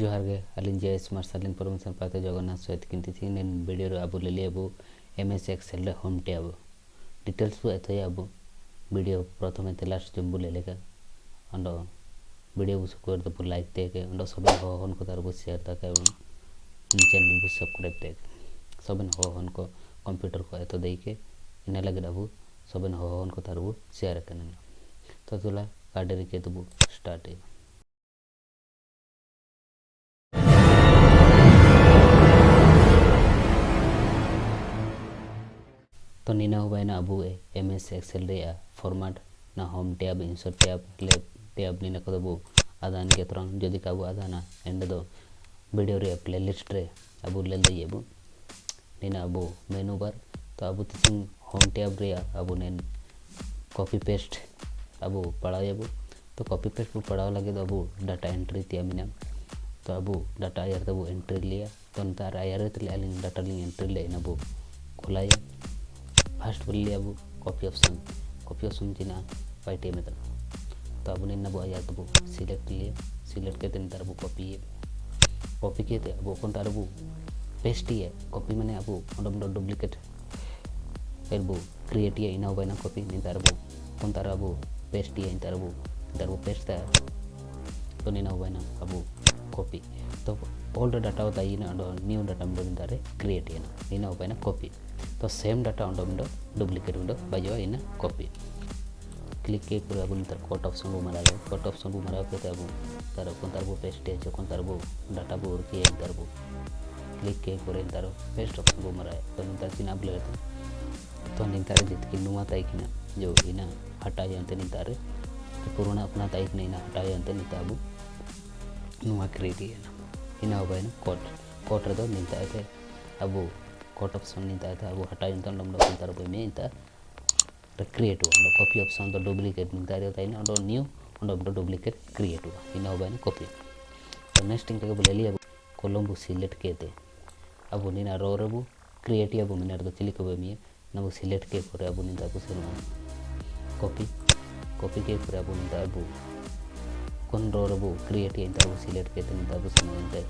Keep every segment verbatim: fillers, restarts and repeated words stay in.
ᱡᱚᱦᱟᱨ ᱜᱮ, ᱟᱹᱞᱤᱧ ᱡᱮ ᱮᱥ ᱢᱟᱨᱥᱟᱞ ᱞᱤᱧ ᱯᱨᱚᱢᱳᱥᱚᱱ ᱯᱟᱛᱮ ᱡᱚᱜᱚᱱᱱᱟᱛᱷ ᱥᱚᱭᱛ ᱠᱤᱱᱛᱤ ᱛᱤᱦᱤᱧ ᱱᱤᱱ ᱵᱷᱤᱰᱤᱭᱳ ᱨᱮ ᱟᱵᱚ ᱞᱟᱹᱞᱤ ᱟᱵᱚ ᱮᱢ ᱮᱥ ᱮᱠᱥᱮᱞ ᱨᱮ ᱦᱳᱢ ᱴᱮᱵ ᱰᱤᱴᱮᱞᱥ ᱵᱚ ᱮᱛᱚᱭᱟ᱾ ᱟᱵᱚ ᱵᱷᱤᱰᱤᱭᱳ ᱯᱨᱚᱛᱷᱚᱢᱮ ᱛᱮ ᱞᱟᱥᱴ ᱡᱚᱢ ᱵᱚ ᱞᱟᱹᱭ ᱞᱮᱠᱟ ᱚᱸᱰᱮ ᱵᱷᱤᱰᱤᱭᱳ ᱵᱚ ᱥᱩᱠᱩᱨ ᱫᱚᱵᱚ ᱞᱟᱭᱤᱠ ᱛᱮ ᱜᱮ ᱚᱸᱰᱮ ᱥᱚᱵᱮᱱ ᱦᱚᱦᱚ ᱦᱚᱱ ᱠᱚ ᱛᱟᱨ ᱵᱚ ᱥᱮᱭᱟᱨ ᱫᱟᱠᱟ ᱪᱮᱱᱮᱞ ᱵᱚ ᱥᱟᱵᱥᱠᱨᱟᱭᱤᱵ ᱛᱮ ᱥᱚᱵᱮᱱ ᱦᱚᱦᱚ ᱦᱚᱱ ᱠᱚ ᱠᱚᱢᱯᱤᱭᱩᱴᱟᱨ ᱠᱚ ᱮᱛᱚ ᱫᱟᱹᱭ ᱠᱮ ᱤᱱᱟᱹ ᱞᱟᱹᱜᱤᱫ ᱟᱵᱚ ᱥᱚᱵᱮᱱ ᱦᱚᱦᱚ ᱦᱚᱱ ᱠᱚ ᱛᱟᱨ ᱵᱚ ᱥᱮᱭᱟᱨ ᱟᱠᱟᱱᱟ᱾ ᱛᱚ ᱫᱩᱞᱟ ᱠᱟᱰᱮ ᱨᱮ ᱠᱮ ᱛᱮᱵᱚ ᱥᱴᱟᱨᱴ ᱮ᱾ ᱛᱚ ᱱᱤᱱᱟᱹ ᱦᱚᱸ ᱵᱟᱭᱱᱟ ᱟᱵᱚ ᱮᱢ ᱮᱥ ᱮᱠᱥᱮᱞ ᱨᱮᱭᱟᱜ ᱯᱷᱚᱨᱢᱟᱴ ᱱᱟ ᱦᱳᱢ ᱴᱮᱵ, ᱤᱱᱥᱟᱨᱴ ᱴᱮᱵ, ᱞᱮᱯ ᱴᱮᱵ ᱱᱤᱱᱟᱹ ᱠᱚᱫᱚ ᱵᱚ ᱟᱫᱟᱱ ᱜᱮ ᱛᱚᱨᱟᱝ᱾ ᱡᱩᱫᱤ ᱠᱟᱵᱚ ᱟᱫᱟᱱᱟ ᱮᱱᱰᱮ ᱫᱚ ᱵᱷᱤᱰᱤᱭᱳ ᱨᱮᱭᱟᱜ ᱯᱞᱮᱞᱤᱥᱴ ᱨᱮ ᱟᱵᱚ ᱞᱮᱞ ᱫᱟᱲᱮᱭᱟᱜ ᱵᱚ᱾ ᱱᱤᱱᱟᱹ ᱟᱵᱚ ᱢᱮᱱᱩ ᱵᱟᱨ᱾ ᱛᱚ ᱟᱵᱚ ᱛᱤᱥᱤᱝ ᱦᱳᱢ ᱴᱮᱵ ᱨᱮᱭᱟᱜ ᱟᱵᱚ ᱱᱮᱱ ᱠᱚᱯᱤ ᱯᱮᱥᱴ ᱟᱵᱚ ᱯᱟᱲᱟᱣ ᱭᱟᱵᱚ᱾ ᱛᱚ ᱠᱚᱯᱤ ᱯᱮᱥᱴ ᱵᱚ ᱯᱟᱲᱟᱣ ᱞᱟᱹᱜᱤᱫ ᱫᱚ ᱟᱵᱚ ᱰᱟᱴᱟ ᱮᱱᱴᱨᱤ ᱛᱮᱭᱟᱜ ᱢᱮᱱᱟᱜᱼᱟ᱾ ᱛᱚ ᱟᱵᱚ ᱰᱟᱴᱟ ᱟᱭᱟᱨ ᱛᱮᱵᱚ ᱮᱱᱴᱨᱤ ᱞᱮᱭᱟ᱾ ᱛᱚ ᱱᱮᱛᱟᱨ ᱟᱭᱟᱨ ᱛᱮᱞᱮ ᱟᱹᱞᱤᱧ ᱰᱟᱴᱟ ᱞᱤᱧ ᱮᱱᱴᱨᱤ ᱞᱮᱭᱟ, ᱤᱱᱟᱹ ᱵᱚ ᱠᱷᱩᱞᱟᱭᱟ᱾ ᱯᱷᱟᱥᱴ ᱵᱚᱞᱮ ᱟᱵᱚ ᱠᱚᱯᱤ ᱚᱯᱥᱚᱱ, ᱠᱚᱯᱤ ᱚᱯᱥᱚᱱ ᱪᱮ ᱢᱮᱱᱟᱜᱼᱟ ᱯᱟᱭᱴᱤ ᱢᱮᱛᱟᱜᱼᱟ᱾ ᱛᱚ ᱟᱵᱚ ᱱᱤᱱ ᱟᱵᱚ ᱟᱭᱟᱨ ᱛᱮᱵᱚ ᱥᱤᱞᱮᱠᱴ ᱞᱮᱭᱟ᱾ ᱥᱤᱞᱮᱠᱴ ᱠᱟᱛᱮ ᱱᱮᱛᱟᱨ ᱟᱵᱚ ᱠᱚᱯᱤᱭᱟ᱾ ᱠᱚᱯᱤ ᱠᱟᱛᱮ ᱟᱵᱚ ᱚᱠᱚᱱ ᱛᱟᱨ ᱟᱵᱚ ᱯᱮᱥᱴ ᱤᱭᱟᱹ ᱠᱚᱯᱤ ᱢᱟᱱᱮ ᱟᱵᱚ ᱚᱸᱰᱮ ᱚᱸᱰᱮ ᱰᱩᱯᱞᱤᱠᱮᱴ ᱯᱷᱤᱨ ᱵᱚ ᱠᱨᱤᱭᱮᱴ ᱤᱭᱟᱹ ᱤᱱᱟᱹ ᱦᱚᱸ ᱵᱟᱭᱱᱟ ᱠᱚᱯᱤ᱾ ᱱᱮᱛᱟᱨ ᱟᱵᱚ ᱚᱠᱚᱱ ᱛᱟᱨ ᱟᱵᱚ ᱯᱮᱥᱴ ᱤᱭᱟᱹ ᱱᱮᱛᱟᱨ ᱟᱵᱚ ᱱᱮᱛᱟᱨ ᱟᱵᱚ ᱯᱮᱥᱴ ᱛᱟᱭ᱾ ᱛᱚ ᱱᱤᱱᱟᱹ ᱦᱚᱸ ᱵᱟᱭᱱᱟ ᱟᱵᱚ ᱠᱚᱯᱤ᱾ ᱛᱚ ᱳᱞᱰ ᱰᱟᱴᱟ ᱦᱚᱸ ᱛᱟᱭ ᱤᱱᱟᱹ ᱚᱸᱰᱮ ᱱᱤᱭᱩ ᱰᱟᱴᱟ ᱢᱮᱱᱫᱚ ᱱᱮᱛᱟᱨ ᱨᱮ ᱠᱨᱤᱭᱮᱴ ᱤᱭᱟᱹ ᱱᱤᱱᱟᱹ ᱦᱚᱸ ᱵᱟᱭᱱᱟ ᱠᱚᱯᱤ᱾ ᱛᱚ ᱥᱮᱢ ᱰᱟᱴᱟ ᱚᱸᱰᱮ ᱢᱮᱱᱫᱚ ᱰᱩᱯᱞᱤᱠᱮᱴ ᱢᱮᱱᱫᱚ ᱵᱟᱡᱚᱜᱼᱟ ᱤᱱᱟᱹ ᱠᱚᱯᱤ᱾ ᱠᱞᱤᱠ ᱠᱮ ᱯᱚᱨᱮ ᱟᱵᱚ ᱱᱮᱛᱟᱨ ᱠᱚᱴ ᱚᱯᱥᱚᱱ ᱵᱚ ᱢᱟᱨᱟᱣ ᱜᱮᱭᱟ᱾ ᱠᱚᱴ ᱚᱯᱥᱚᱱ ᱵᱚ ᱢᱟᱨᱟᱣ ᱠᱟᱛᱮ ᱟᱵᱚ ᱱᱮᱛᱟᱨ ᱚᱠᱚᱱ ᱛᱟᱨ ᱵᱚ ᱯᱮᱥᱴ ᱤᱭᱟᱹ ᱚᱠᱚᱱ ᱛᱟᱨ ᱵᱚ ᱰᱟᱴᱟ ᱵᱚ ᱩᱨᱠᱤᱭᱟ ᱱᱮᱛᱟᱨ ᱵᱚ ᱠᱞᱤᱠ ᱠᱮ ᱯᱚᱨᱮ ᱱᱮᱛᱟᱨ ᱯᱮᱥᱴ ᱚᱯᱥᱚᱱ ᱵᱚ ᱢᱟᱨᱟᱣ ᱜᱮᱭᱟ᱾ ᱛᱚ ᱱᱮᱛᱟᱨ ᱪᱮᱫ ᱱᱟᱜ ᱵᱚᱞᱮ ᱛᱚ ᱱᱮᱛᱟᱨ ᱡᱮᱛᱠᱤ ᱱᱚᱣᱟ ᱛᱟᱭ ᱠᱟᱱᱟ ᱡᱚ ᱤᱱᱟᱹ ᱦᱟᱴᱟᱣ ᱭᱟ ᱮᱱᱛᱮ ᱱᱮᱛᱟᱨ ᱨᱮ ᱯᱩᱨᱚᱱᱟ ᱚᱠᱱᱟ ᱛᱟᱭ ᱠᱟᱱᱟ ᱤᱱᱟᱹ ᱦᱟᱴᱟᱣ ᱭᱟ ᱮᱱᱛᱮ ᱱᱮᱛᱟᱨ ᱟᱵᱚ ᱱᱚᱣᱟ ᱠᱨᱤᱭᱮᱴ ᱤᱭᱟᱹ ᱤᱱᱟᱹ ᱦᱚᱸ ᱵᱟᱭᱱᱟ ᱠᱚᱴ᱾ ᱠᱚᱴ ᱨᱮᱫᱚ ᱱᱮᱛᱟᱨ ᱛᱮ ᱟᱵᱚ ᱠᱚᱴ ᱚᱯᱥᱚᱱ ᱱᱮᱛᱟᱨ ᱛᱮ ᱟᱵᱚ ᱦᱟᱴᱟᱣ ᱭᱟ ᱮᱱᱛᱮ ᱚᱸᱰᱮ ᱱᱮᱛᱟᱨ ᱵᱚ ᱢᱮ ᱱᱮᱛᱟᱨ ᱨᱮ ᱠᱨᱤᱭᱮᱴ ᱚᱸᱰᱮ ᱠᱚᱯᱤ ᱚᱯᱥᱚᱱ ᱫᱚ ᱰᱩᱯᱞᱤᱠᱮᱴ ᱱᱮᱛᱟᱨ ᱨᱮ ᱛᱟᱭᱱᱟ ᱚᱸᱰᱮ ᱱᱤᱭᱩ ᱚᱸᱰᱮ ᱰᱩᱯᱞᱤᱠᱮᱴ ᱠᱨᱤᱭᱮᱴ ᱤᱱᱟᱹ ᱦᱚᱸ ᱵᱟᱭᱱᱟ ᱠᱚᱯᱤ᱾ ᱛᱚ ᱱᱮᱠᱥᱴ ᱤᱱᱠᱟ ᱜᱮ ᱵᱚ ᱞᱟᱹᱞᱤ ᱟᱵᱚ ᱠᱚᱞᱚᱢ ᱵᱚ ᱥᱤᱞᱮᱠᱴ ᱠᱮᱫ ᱛᱮ ᱟᱵᱚ ᱱᱤᱱᱟ ᱨᱚ ᱨᱮᱵᱚ ᱠᱨᱤᱭᱮᱴ ᱤᱭᱟᱹ ᱵᱚ ᱢᱮᱱᱟ ᱨᱮᱫᱚ ᱪᱤᱞᱤ ᱠᱚ ᱵᱚ ᱮᱢ ᱤᱭᱟᱹ ᱚᱱᱟ ᱵᱚ ᱥᱤᱞᱮᱠᱴ ᱠᱮᱫ ᱯᱚᱨᱮ ᱟᱵᱚ ᱱᱤᱛᱚᱜ ᱵᱚ ᱥᱮᱱᱚᱜᱼᱟ ᱠᱚᱯᱤ᱾ ᱠᱚᱯᱤ ᱠᱮᱫ ᱯᱚᱨᱮ ᱟᱵᱚ ᱱᱤᱛᱚᱜ ᱟᱵᱚ ᱠᱷᱚᱱ ᱨᱚ ᱨᱮᱵᱚ ᱠᱨᱤᱭᱮᱴ ᱮᱫᱟ, ᱮᱱᱛᱮ ᱨᱮᱵᱚ ᱥᱤᱞᱮᱠᱴ ᱠᱮᱫ ᱛᱮ ᱱᱮᱛᱟᱨ ᱵᱚ ᱥᱮᱱᱚᱜᱼᱟ, ᱮᱱᱛᱮ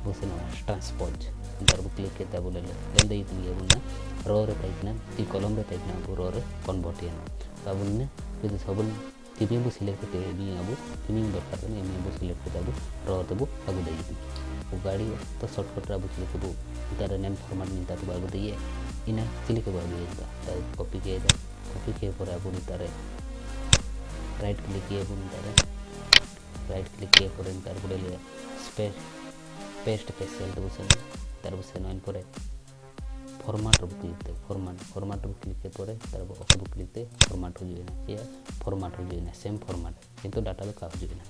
ᱵᱚ ᱥᱮᱱᱚᱜᱼᱟ ᱴᱨᱟᱱᱥᱯᱳᱡᱽ, ᱮᱱᱛᱮ ᱨᱮᱵᱚ ᱠᱞᱤᱠ ᱠᱮᱫ ᱛᱮ ᱟᱵᱚ ᱞᱮ ᱞᱮ ᱫᱟᱲᱮᱭᱟᱜ ᱠᱟᱱ ᱜᱮᱭᱟ ᱵᱚᱱ ᱱᱟ ᱨᱚ ᱨᱮ ᱛᱟᱦᱮᱸ ᱠᱟᱱᱟ, ᱛᱤ ᱠᱚᱞᱚᱢ ᱨᱮ ᱛᱟᱦᱮᱸ ᱠᱟᱱᱟ, ᱟᱵᱚ ᱨᱚ ᱨᱮ ᱠᱚᱱᱵᱷᱟᱨᱴ ᱮᱱᱟ᱾ ᱛᱚ ᱟᱵᱚ ᱱᱤᱭᱟᱹ ᱡᱩᱫᱤ ᱥᱚᱵᱚᱱ ᱛᱤᱢᱤ ᱵᱚ ᱥᱤᱞᱮᱠᱴ ᱠᱟᱛᱮ ᱮᱢᱤ ᱟᱵᱚ ᱛᱤᱢᱤ ᱫᱚᱨᱠᱟᱨ ᱠᱟᱱᱟ, ᱮᱢᱤ ᱟᱵᱚ ᱥᱤᱞᱮᱠᱴ ᱠᱟᱛᱮ ᱟᱵᱚ ᱨᱚ ᱛᱮᱵᱚ ᱟᱹᱜᱩ ᱫᱟᱲᱮᱭᱟᱜᱼᱟ᱾ ᱛᱚ ᱜᱟᱹᱲᱤ ᱛᱚ ᱥᱚᱨᱴᱠᱟᱴ ᱨᱮ ᱟᱵᱚ ᱪᱮᱫ ᱞᱮᱠᱟ ᱵᱚ ᱱᱮᱛᱟᱨ ᱨᱮ ᱱᱮᱢ ᱯᱷᱚᱨᱢᱟᱴ ᱱᱮᱛᱟᱨ ᱵᱚ ᱟᱹᱜᱩ ᱫᱟᱲᱮᱭᱟᱜᱼᱟ, ᱤᱱᱟᱹ ᱪᱮᱫ ᱞᱮᱠᱟ ᱵᱚ ᱟᱹᱜᱩᱭᱟ? ᱱᱮᱛᱟᱨ ᱠᱚᱯᱤ ᱠᱮᱫᱟ, ᱠᱚᱯᱤ ᱠᱮᱫ ᱯᱚᱨᱮ ᱟᱵᱚ ᱱᱮᱛᱟᱨ ᱨᱮ ᱨᱟᱭᱤᱴ ᱠᱞᱤᱠ ᱤᱭᱟᱹ ᱵᱚ ᱱᱮᱛᱟᱨ ᱨᱮ ᱨᱟᱭᱤᱴ ᱠᱞᱤᱠ ᱠᱮᱫ ᱯᱚᱨᱮ ᱱᱮᱛᱟᱨ ᱵᱚ ᱞᱟᱹᱭᱟ ᱯᱮᱥᱴ, ᱯᱮᱥᱴ ᱯᱮᱥᱮᱞ ᱛᱮᱵᱚ ᱥᱮᱱ, ᱱᱮᱛᱟᱨ ᱵᱚ ᱥᱮᱱ ᱮᱱ ᱯᱚᱨᱮ ᱯᱷᱚᱨᱢᱟᱴ ᱨᱮᱵᱚ ᱠᱞᱤᱠ ᱛᱮ ᱯᱷᱚᱨᱢᱟᱴ, ᱯᱷᱚᱨᱢᱟᱴ ᱨᱮᱵᱚ ᱠᱞᱤᱠ ᱠᱮᱫ ᱯᱚᱨᱮ ᱱᱮᱛᱟᱨ ᱵᱚ ᱳᱠᱮ ᱵᱚ ᱠᱞᱤᱠ ᱛᱮ ᱯᱷᱚᱨᱢᱟᱴ ᱦᱤᱡᱩᱜ ᱮᱱᱟ, ᱪᱮᱫ ᱯᱷᱚᱨᱢᱟᱴ ᱦᱤᱡᱩᱜ ᱮᱱᱟ, ᱥᱮᱢ ᱯᱷᱚᱨᱢᱟᱴ, ᱠᱤᱱᱛᱩ ᱰᱟᱴᱟ ᱫᱚ ᱠᱟ ᱦᱤᱡᱩᱜ ᱮᱱᱟ᱾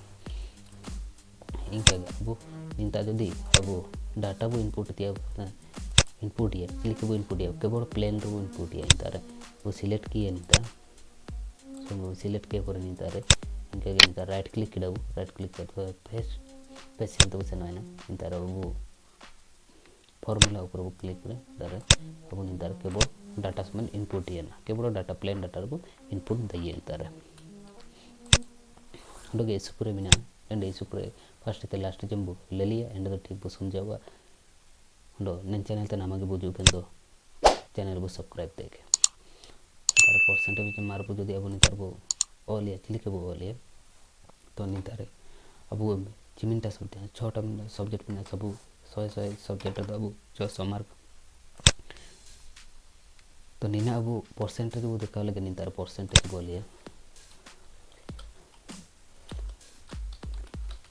ᱤᱱᱠᱟᱹ ᱜᱮ ᱟᱵᱚ ᱱᱮᱛᱟᱨ ᱡᱩᱫᱤ ᱟᱵᱚ ᱰᱟᱴᱟ ᱵᱚ ᱤᱱᱯᱩᱴ ᱤᱫᱤᱭᱟ, ᱤᱱᱯᱩᱴ ᱤᱭᱟ, ᱪᱮᱫ ᱞᱮᱠᱟ ᱵᱚ ᱤᱱᱯᱩᱴ ᱤᱭᱟ? ᱠᱮᱵᱚᱞ ᱯᱞᱮᱱ ᱨᱮᱵᱚ ᱤᱱᱯᱩᱴ ᱤᱭᱟ᱾ ᱱᱮᱛᱟᱨ ᱨᱮ ᱵᱚ ᱥᱤᱞᱮᱠᱴ ᱠᱮᱭᱟ, ᱱᱮᱛᱟᱨ ᱥᱚᱸᱜᱮ ᱵᱚ ᱥᱤᱞᱮᱠᱴ ᱠᱮ ᱯᱚᱨᱮ ᱱᱮᱛᱟᱨ ᱨᱮ ᱤᱱᱠᱟᱹ ᱜᱮ ᱱᱮᱛᱟᱨ ᱨᱟᱭᱤᱴ ᱠᱞᱤᱠ ᱠᱮᱫᱟ ᱵᱚ, ᱨᱟᱭᱤᱴ ᱠᱞᱤᱠ ᱠᱮᱫ ᱯᱚᱨᱮ ᱯᱮᱥᱴ ᱯᱮᱥᱮᱞ ᱛᱮᱵᱚ ᱥᱮᱱᱚᱜᱼᱟ᱾ ᱱᱮᱛᱟᱨ ᱟᱵᱚ ᱯᱷᱚᱨᱢᱩᱞᱟ ᱩᱯᱚᱨ ᱵᱚ ᱠᱞᱤᱠ ᱨᱮ ᱫᱟᱨᱮ ᱟᱵᱚ ᱱᱮᱛᱟᱨ ᱠᱮᱵᱚᱞ ᱰᱟᱴᱟ ᱥᱚᱢᱮᱛ ᱤᱱᱯᱩᱴ ᱤᱭᱟ ᱱᱟ, ᱠᱮᱵᱚᱞ ᱰᱟᱴᱟ, ᱯᱞᱮᱱ ᱰᱟᱴᱟ ᱨᱮᱵᱚ ᱤᱱᱯᱩᱴ ᱫᱟᱲᱮᱭᱟᱜᱼᱟ᱾ ᱱᱮᱛᱟᱨ ᱨᱮ ᱚᱸᱰᱮ ᱜᱮ ᱤᱥᱩ ᱯᱩᱨᱟᱹ ᱢᱮᱱᱟᱜᱼᱟ᱾ ᱚᱸᱰᱮ ᱤᱥᱩ ᱯᱩᱨᱟᱹ ᱯᱷᱟᱥᱴ ᱛᱮ ᱞᱟᱥᱴ ᱡᱚᱢ ᱵᱚ ᱞᱟᱹᱞᱤᱭᱟ, ᱮᱸᱰᱮ ᱫᱚ ᱴᱷᱤᱠ ᱵᱚ ᱥᱚᱢᱡᱷᱟᱣᱟ᱾ ᱚᱸᱰᱮ ᱱᱮᱱ ᱪᱮᱱᱮᱞ ᱛᱮ ᱱᱟᱢᱟ ᱜᱮ ᱵᱩᱡᱩᱜ ᱠᱷᱟᱱ ᱫᱚ ᱪᱮᱱᱮᱞ ᱵᱚ ᱥᱟᱵᱥᱠᱨᱟᱭᱤᱵ ᱛᱮ ᱜᱮ᱾ ᱛᱟᱨᱯᱚᱨ ᱯᱟᱨᱥᱮᱱᱴᱮᱡᱽ ᱢᱟᱨᱠ ᱵᱚ ᱡᱩᱫᱤ ᱟᱵᱚ ᱱᱮᱛᱟᱨ ᱵᱚ ᱚᱞ ᱮᱭᱟ, ᱪᱮᱫ ᱞᱮᱠᱟ ᱵᱚ ᱚᱞ ᱮᱭᱟ? ᱛᱚ ᱱᱮᱛᱟᱨ ᱨᱮ ᱟᱵᱚ ᱪᱤᱢᱤᱱᱴᱟ ᱥᱚᱵᱡᱮᱠᱴ, ᱪᱷᱚᱴᱟ ᱥᱚᱵᱡᱮᱠᱴ ᱢᱮᱱᱟᱜᱼᱟ, ᱥᱟᱵᱚ ᱥᱚᱭ ᱥᱚᱭ ᱥᱚᱵᱡᱮᱠᱴ ᱨᱮᱫᱚ ᱟᱵᱚ ᱪᱷᱚᱥᱚ ᱢᱟᱨᱠ᱾ ᱛᱚ ᱱᱤᱱᱟᱹᱜ ᱟᱵᱚ ᱯᱟᱨᱥᱮᱱᱴᱮᱡᱽ ᱵᱚ ᱫᱮᱠᱷᱟᱣ ᱞᱟᱹᱜᱤᱫ ᱱᱮᱛᱟᱨ ᱯᱟᱨᱥᱮᱱᱴᱮᱡᱽ ᱵᱚ ᱚᱞ ᱮᱭᱟ᱾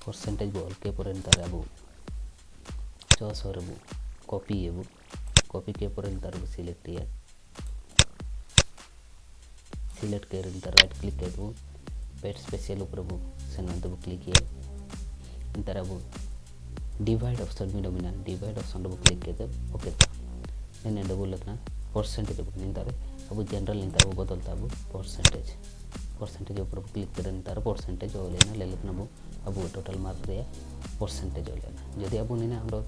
ᱯᱟᱨᱥᱮᱱᱴᱮᱡᱽ ᱵᱚ ᱚᱞ ᱠᱮᱫ ᱯᱚᱨᱮ ᱱᱮᱛᱟᱨ ᱟᱵᱚ ᱪᱷᱚᱥᱚ ᱨᱮᱵᱚ ᱠᱚᱯᱤᱭᱟᱵᱚ᱾ ᱠᱚᱯᱤ ᱠᱮᱫ ᱯᱚᱨᱮ ᱱᱮᱛᱟᱨ ᱵᱚ ᱥᱤᱞᱮᱠᱴ ᱮᱭᱟ᱾ ᱥᱤᱞᱮᱠᱴ ᱠᱮᱫ ᱨᱮ ᱱᱮᱛᱟᱨ ᱨᱟᱭᱤᱴ ᱠᱞᱤᱠ ᱠᱮᱫ ᱵᱚ, ᱯᱮᱥᱴ ᱯᱮᱥᱮᱞ ᱩᱯᱚᱨ ᱵᱚ ᱥᱮᱱ ᱮᱱ ᱛᱮᱵᱚ ᱠᱞᱤᱠ ᱮᱭᱟ᱾ ᱱᱮᱛᱟᱨ ᱟᱵᱚ ᱰᱤᱵᱷᱟᱭᱤᱰ ᱚᱯᱥᱚᱱ ᱢᱮᱱᱟᱜᱼᱟ, ᱰᱤᱵᱷᱟᱭᱤᱰ ᱚᱯᱥᱚᱱ ᱨᱮᱵᱚ ᱠᱞᱤᱠ ᱠᱮᱫ ᱛᱮ ᱳᱠᱮ ᱛᱮ ᱱᱮᱱ ᱮᱸᱰᱮ ᱵᱚ ᱞᱮᱠᱷᱟᱱᱟ ᱯᱟᱨᱥᱮᱱᱴᱮᱡᱽ ᱟᱵᱚ ᱱᱮᱛᱟᱨ ᱟᱵᱚ ᱡᱮᱱᱟᱨᱮᱞ ᱱᱮᱛᱟᱨ ᱵᱚ ᱵᱚᱫᱚᱞ ᱛᱟᱵᱚ ᱯᱟᱨᱥᱮᱱᱴᱮᱡᱽ᱾ ᱯᱟᱨᱥᱮᱱᱴᱮᱡᱽ ᱩᱯᱚᱨ ᱵᱚ ᱠᱞᱤᱠ ᱠᱮᱫᱟ, ᱱᱮᱛᱟᱨ ᱯᱟᱨᱥᱮᱱᱴᱮᱡᱽ ᱚᱞ ᱮᱱᱟ, ᱞᱟᱹᱭ ᱞᱮᱠᱷᱟᱱ ᱟᱵᱚ ᱟᱵᱚ ᱴᱳᱴᱟᱞ ᱢᱟᱨᱠ ᱨᱮᱭᱟᱜ ᱯᱟᱨᱥᱮᱱᱴᱮᱡᱽ ᱚᱞ ᱮᱱᱟ᱾ ᱡᱩᱫᱤ ᱟᱵᱚ ᱱᱤᱱᱟᱹᱜ ᱚᱸᱰᱮ,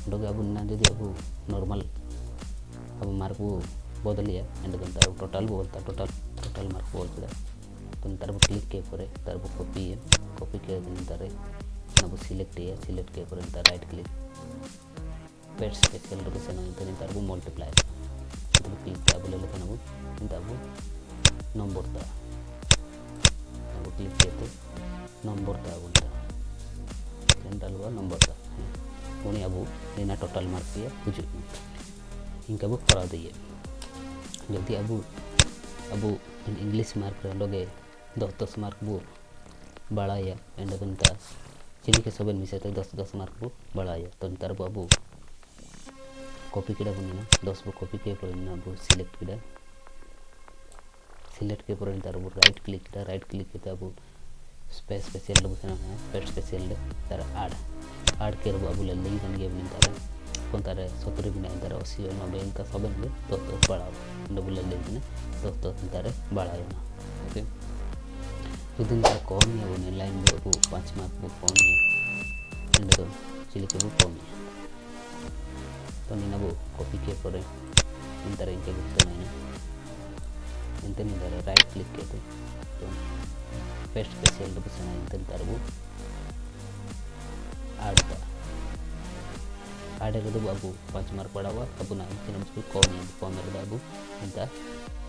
ᱚᱸᱰᱮ ᱜᱮ ᱟᱵᱚ ᱱᱤᱱᱟᱹᱜ ᱡᱩᱫᱤ ᱟᱵᱚ ᱱᱚᱨᱢᱟᱞ ᱟᱵᱚ ᱢᱟᱨᱠ ᱵᱚ ᱵᱚᱫᱚᱞᱮᱭᱟ, ᱮᱸᱰᱮᱠᱷᱟᱱ ᱛᱟᱨ ᱴᱳᱴᱟᱞ ᱵᱚ ᱚᱞ ᱛᱟ, ᱴᱳᱴᱟᱞ, ᱴᱳᱴᱟᱞ ᱢᱟᱨᱠ ᱵᱚ ᱚᱞ ᱠᱮᱫᱟ᱾ ᱛᱚ ᱱᱮᱛᱟᱨ ᱵᱚ click ᱠᱮᱫ ᱯᱚᱨᱮ ᱱᱮᱛᱟᱨ ᱵᱚ copy ᱭᱟ, copy ᱠᱮᱫ ᱱᱮᱛᱟᱨ ᱨᱮ ᱚᱱᱟ ᱵᱚ select ᱭᱟ, select ᱠᱮᱫ ᱯᱚᱨᱮ ᱱᱮᱛᱟᱨ right click, paste special ᱨᱮᱵᱚ ᱥᱮᱱᱚᱜᱼᱟ, ᱱᱮᱛᱟᱨ ᱱᱮᱛᱟᱨ ᱵᱚ multiply ᱭᱟ᱾ ᱱᱮᱛᱟᱨ ᱵᱚ click ᱠᱮᱫᱟ ᱵᱚᱞᱮ ᱞᱮᱠᱷᱟᱱ ᱟᱵᱚ ᱱᱮᱛᱟᱨ ᱵᱚ ᱱᱚᱢᱵᱚᱨ ᱛᱟ ᱟᱵᱚ click ᱠᱮᱫ ᱛᱮ ᱱᱚᱢᱵᱚᱨ ᱛᱟ ᱟᱵᱚ ᱱᱮᱛᱟᱨ ᱱᱮᱛᱟᱨ ᱟᱵᱚ ᱱᱚᱢᱵᱚᱨ ᱛᱟ ᱩᱱᱤ ᱟᱵᱚ ᱨᱮᱱᱟᱜ total mark ᱤᱭᱟᱹ ᱦᱤᱡᱩᱜ ᱢᱟ᱾ ᱤᱱᱠᱟ ᱵᱚ ᱠᱚᱨᱟᱣ ᱤᱫᱤᱭᱟ᱾ ᱡᱩᱫᱤ ᱟᱵᱚ ᱟᱵᱚ English mark ᱨᱮ ᱚᱸᱰᱮ ᱜᱮ ᱫᱚᱥ ᱫᱚᱥ mark ᱵᱚ ᱵᱟᱲᱟᱭᱟ, ᱮᱸᱰᱮ ᱫᱚ ᱱᱮᱛᱟᱨ ᱪᱤᱞᱤ ᱠᱮ ᱥᱚᱵᱮᱱ ᱢᱤᱥᱮ ᱛᱮ ᱫᱚᱥ ᱫᱚᱥ mark ᱵᱚ ᱵᱟᱲᱟᱭᱟ᱾ ᱛᱚ ᱱᱮᱛᱟᱨ ᱵᱚ ᱟᱵᱚ copy ᱠᱮᱫᱟ ᱵᱚᱱ ᱱᱤᱭᱟᱹ ᱫᱚᱥ ᱵᱚ copy ᱠᱮᱫ ᱯᱚᱨᱮ ᱱᱤᱭᱟᱹ ᱵᱚ select ᱠᱮᱫᱟ᱾ Select ᱠᱮᱫ ᱯᱚᱨᱮ ᱱᱮᱛᱟᱨ ᱵᱚ right click ᱠᱮᱫᱟ, right click ᱠᱟᱛᱮ ᱟᱵᱚ paste special ᱨᱮᱵᱚ ᱥᱮᱱᱚᱜᱼᱟ, paste special ᱨᱮ ᱱᱮᱛᱟᱨ add, add ᱠᱮᱫ ᱨᱮᱵᱚ ᱟᱵᱚ ᱞᱟᱹᱞᱟᱹᱭ ᱠᱟᱱ ᱜᱮᱭᱟ ᱵᱚᱱ ᱱᱮᱛᱟᱨ ᱨᱮ ᱠᱚᱱᱛᱟ ᱨᱮ ᱥᱚᱛᱨᱤ ᱢᱮᱱᱟᱜᱼᱟ, ᱱᱮᱛᱟᱨ ᱟᱥᱤ ᱱᱚᱵᱵᱳᱭ ᱤᱱᱠᱟ ᱥᱚᱵᱮᱱ ᱜᱮ ᱫᱚᱥ ᱫᱚᱥ ᱵᱟᱲᱟᱣ ᱚᱸᱰᱮ ᱵᱚ ᱞᱟᱹᱞᱟᱹᱭ ᱠᱟᱱᱟ ᱫᱚᱥ ᱫᱚᱥ ᱱᱮᱛᱟᱨ ᱨᱮ ᱵᱟᱲᱟᱣ ᱮᱱᱟ᱾ Okay, ᱡᱩᱫᱤ ᱱᱮᱛᱟᱨ ᱠᱚᱢ ᱜᱮᱭᱟ ᱵᱚᱱ line ᱵᱚ ᱟᱵᱚ ᱯᱟᱸᱪ mark ᱵᱚ ᱠᱚᱢ ᱜᱮᱭᱟ, ᱮᱸᱰᱮ ᱫᱚ ᱪᱤᱞᱤ ᱠᱚᱵᱚ ᱠᱚᱢ ᱜᱮᱭᱟ? ᱛᱚ ᱱᱤᱭᱟᱹ ᱵᱚ copy ᱠᱮᱫ ᱯᱚᱨᱮ ᱮᱱᱛᱮ ᱨᱮ ᱤᱱᱠᱟᱹ ᱜᱮ ᱛᱟᱦᱮᱱᱟ᱾ ᱮᱱᱛᱮ ᱱᱤᱭᱟᱹ ᱨᱮ right click ᱠᱮᱫ ᱛᱮ ᱛᱚ paste special ᱨᱮᱵᱚ ᱥᱮᱱᱟ᱾ ᱮᱱᱛᱮ ᱱᱮᱛᱟᱨ ᱵᱚ add ᱫᱟ᱾ Add ᱨᱮᱫᱚ ᱟᱵᱚ ᱯᱟᱸᱪ mark ᱯᱟᱲᱟᱣᱟ, ᱟᱵᱚᱱᱟᱜ ᱛᱤᱱᱟᱹᱜ mark ᱠᱚᱢ ᱮᱱ, ᱠᱚᱢ ᱨᱮᱫᱚ ᱟᱵᱚ ᱮᱱᱛᱮ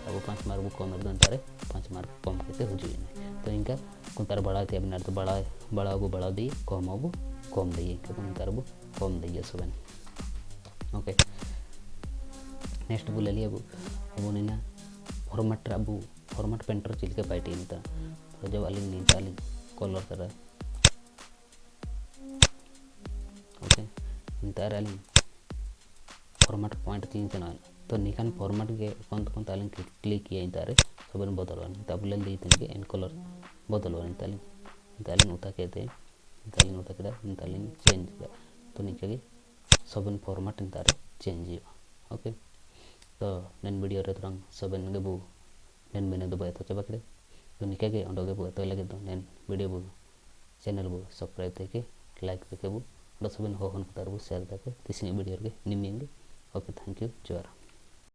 ᱟᱵᱚ ᱯᱟᱸᱪ mark ᱵᱚ ᱠᱚᱢ ᱨᱮᱫᱚ ᱮᱱᱛᱮ ᱨᱮ ᱯᱟᱸᱪ mark ᱠᱚᱢ ᱠᱟᱛᱮ ᱦᱤᱡᱩᱜ ᱮᱱᱟ᱾ ᱛᱚ ᱤᱱᱠᱟ ᱱᱮᱛᱟᱨ ᱵᱟᱲᱟᱭ ᱛᱮ ᱟᱵᱤᱱ ᱟᱨ ᱵᱟᱲᱟᱭ ᱵᱟᱲᱟᱣ ᱵᱚ ᱵᱟᱲᱟᱣ ᱫᱤ, ᱠᱚᱢ ᱟᱵᱚ ᱠᱚᱢ ᱫᱤ, ᱤᱱᱠᱟ ᱵᱚ ᱱᱮᱛᱟᱨ ᱵᱚ ᱠᱚᱢ ᱫᱤ ᱥᱚᱵᱮᱱ᱾ Okay, next ᱵᱚ ᱞᱟᱹᱞᱤ ᱟᱵᱚ ᱟᱵᱚ ᱱᱤᱱᱟ format ᱨᱮ ᱟᱵᱚ format painter ᱪᱮᱫ ᱞᱮᱠᱟ ᱵᱟᱭ ᱴᱷᱤᱠ ᱱᱮᱛᱟᱨ ᱛᱚ ᱡᱚᱵ ᱟᱹᱞᱤᱧ ᱱᱤᱛ ᱟᱹᱞᱤᱧ color ᱠᱟᱫᱟ᱾ Okay, ᱱᱮᱛᱟᱨ ᱟᱹᱞᱤᱧ format point ᱛᱤᱧ ᱥᱮᱱᱚᱜᱼᱟ᱾ ᱛᱚ ᱱᱤᱠᱟᱱ format ᱜᱮ ᱠᱚᱱ ᱛᱚᱠᱚᱱ ᱛᱮ ᱟᱹᱞᱤᱧ click ᱤᱭᱟᱹ ᱱᱮᱛᱟᱨ ᱨᱮ ᱥᱚᱵᱮᱱ ᱵᱚᱫᱚᱞᱚᱜᱼᱟ᱾ ᱱᱮᱛᱟᱨ ᱵᱚ ᱞᱟᱹᱞᱤ ᱛᱤᱧ ᱜᱮ ᱮᱱ color ᱵᱚᱫᱚᱞᱚᱜᱼᱟ᱾ ᱱᱮᱛᱟᱨ ᱟᱹᱞᱤᱧ ᱱᱮᱛᱟᱨ ᱟᱹᱞᱤᱧ ᱚᱛᱟ ᱠᱮᱫ ᱛᱮ ᱱᱮᱛᱟᱨ ᱟᱹᱞᱤᱧ ᱚᱛᱟ ᱠᱮᱫᱟ, ᱱᱮᱛᱟᱨ ᱟᱹᱞᱤᱧ change ᱠᱮᱫᱟ᱾ ᱛᱚ ᱱᱤᱝᱠᱟᱹ ᱜᱮ ᱥᱚᱵᱮᱱ format ᱱᱮᱛᱟᱨ ᱨᱮ change ᱦᱩᱭᱩᱜᱼᱟ᱾ Okay, ᱛᱚ ᱱᱮᱱ video ᱨᱮ ᱛᱷᱚᱲᱟᱝ ᱥᱚᱵᱮᱱ ᱜᱮᱵᱚ ᱱᱮᱱ ᱢᱮᱱᱮ ᱫᱚᱵᱚ ᱮᱛᱚ ᱪᱟᱵᱟ ᱠᱮᱫᱟ᱾ ᱛᱚ ᱱᱤᱝᱠᱟᱹ ᱜᱮ ᱚᱸᱰᱮ ᱜᱮᱵᱚ ᱮᱛᱚ ᱞᱟᱹᱜᱤᱫ ᱫᱚ ᱱᱮᱱ video ᱵᱚ channel ᱵᱚ subscribe ᱛᱮᱠᱮ like ᱛᱮᱠᱮ ᱵᱚ ᱚᱸᱰᱮ ᱥᱚᱵᱮᱱ ᱦᱚᱦᱚᱱ ᱠᱚ ᱛᱟᱨ ᱵᱚ share ᱛᱟᱠᱮ ᱛᱤᱥᱤᱧ video ᱨᱮᱜᱮ ᱱᱤᱢᱤᱭᱟᱹᱝ ᱜᱮ᱾ Okay, thank you, ᱡᱚᱦᱟᱨ᱾